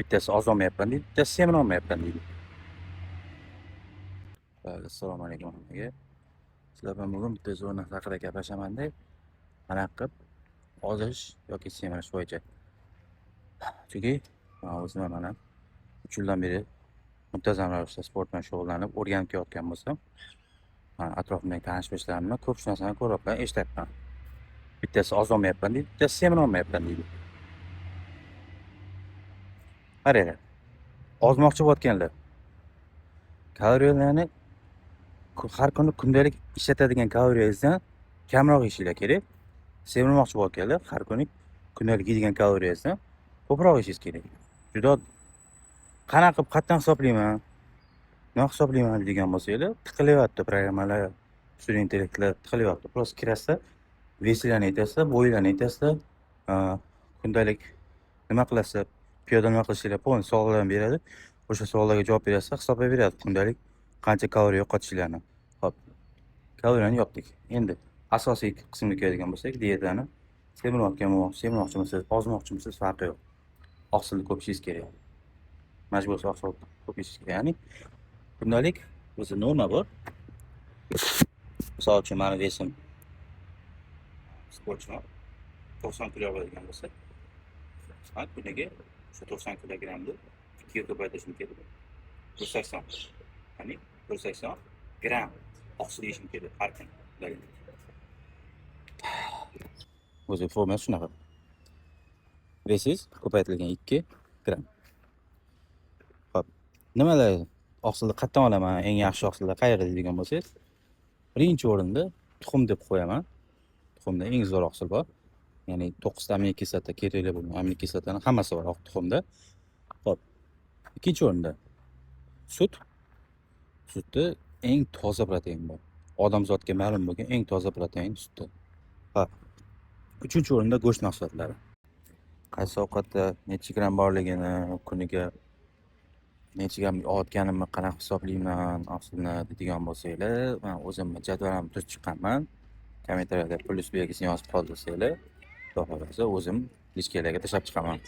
Bittasi ozolmayapman deydi, bittasi semirolmayapman deydi. Assalomu alaykum hammaga. Sizlar bilan bugun bitta zo'r narsa haqida gaplashaman deb, qanaqa qilib ozish yoki semirish bo'yicha. Chunki man o'zim ham mana 3 yildan beri muntazam ravishda sport bilan shug'ullanib, o'rganib kelayotgan bo'lsam, atrofimdagi tanish bilishlarimdan ko'p shu narsani ko'ryapman, eshityapman. Bittasi ozolmayapman deydi, bittasi semirolmayapman deydi. Qaranglar, ozmoqchi bo'layotganlar kaloriyalarni har kuni kundalik ishlatadigan kaloriyangizdan kamroq yeyishinglar kerak. Semirmoqchi bo'layotganlar har kuni kundalik yeydigan kaloriyangizdan ko'proq yeyishingiz kerak. Juda qanaqa qilib, qayerdan hisoblayman, nima hisoblayman degan bo'lsanglar, tiqilyapti programmalar, sun'iy intellektlar tiqilyapti. Просто kirasizlar, вес inglarni aytasizlar, bo'yinglarni aytasizlar, kundalik nima qilasizlar, piyoda nima qilishinglar, полный savollarni beradi. O'sha savollarga javob berasizlar, hisoblab beradi kundalik qancha kaloriya yo'qotishinglarni. Xo'p, kaloriyani yopdik. Endi asosiy qismga keladigan bo'lsak, dietani semirayotgan, semirmoqchimisiz, ozmoqchimisiz, farqi yo'q. Oqsilni ko'p ichishingiz kerak. Majbur oqsil ko'p ichishingiz kerak. Ya'ni kundalik o'zi norma bor. Misol uchun, mani вес im, sportchiman, 90 kilo bo'ladigan bo'lsa, man kuniga o'sha 90 kilogrammni ikkiga ko'paytirishim kerak. 180. Ya'ni 180 gramm oqsil yeyishim kerak har kuni. O'zi formulasi shunaqa. Вес ingiz ko'paytirilgan 2 gramm. Xo'p, nimalar, oqsilni qayerdan olaman, eng yaxshi oqsillar qayerda deydigan bo'lsangiz, birinchi o'rinda tuxum deb qo'yaman. Tuxumda eng zo'r oqsil bor. Ya'ni 9 ta aminokislota, kerakli bo'lgan aminokislotani hammasi bor oq tuxumda. Xo'p. Ikkinchi o'rinda sut. Sutda eng toza protein bor. Odamzodga ma'lum bo'lgan eng toza protein sutda. Va uchinchi o'rinda go'sht mahsulotlari. Qaysi ovqatda necha gramm borligini, kuniga necha gramm olayotganimni qanaqa hisoblayman oqsilni deydigan bo'lsanglar, man o'zimni jadvalimni tuzib chiqqanman. Kommentariyada plyus belgisini yozib qoldirsanglar, xudo xohlasa, o'zim личка larga tashlab chiqaman.